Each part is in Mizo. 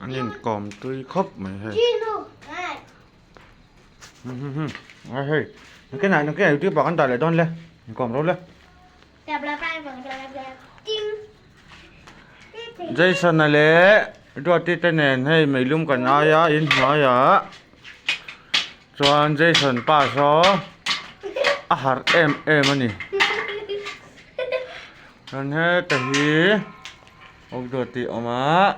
An inkawm tui khawp mai hei. Ai hei nakinah nakinah youtube ah kan dah leh dawn le inkawm ro le. Jason-a leh Duati te nen hei meilum kan ai a inhnuaiah chuan Jason pa saw a harh em em a ni. Chuan heta hi awk Duati awm a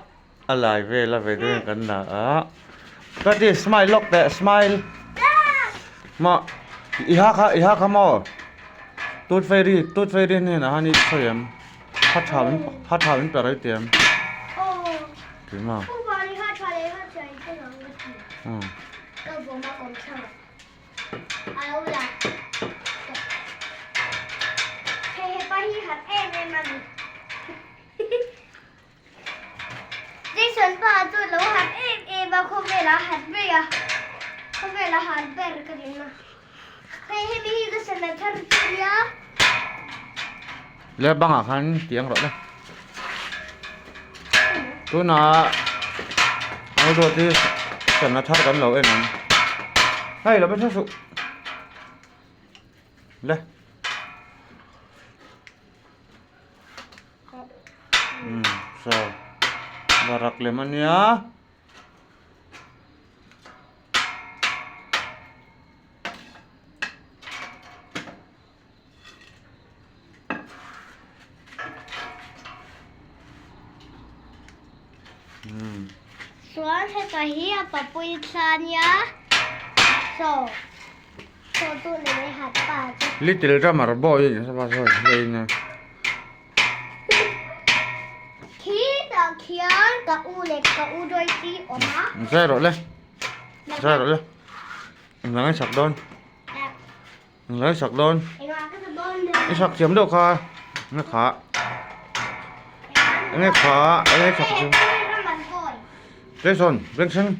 a lai vel a ve deuhin kan la a Duati smile lawk teh smile maw i ha kha i ha kha maw tooth fairy tooth fairy hnenah khan i sawi em ha tha min ha tha min pe rei tih em tih maw Jason pa chu lo han em em a khawvel a han ber a khawvel a han ber ka ring a hei hemi hi ka sana thar chu nia. Le bangah khan ti ang rawh le tunah Ruat hi sana thar kan lo en ang hei lo be hre suh le. Saw varak lem a nia. Chuan heta hi a papui thla a nia saw. Little drummer boy Zai rawh le Zai rawh le Engvang i sak dawn Engvang i sak dawn I sak thiam deuh kha Enge kha Enge kha Enge sak thiam Jason beng thleng.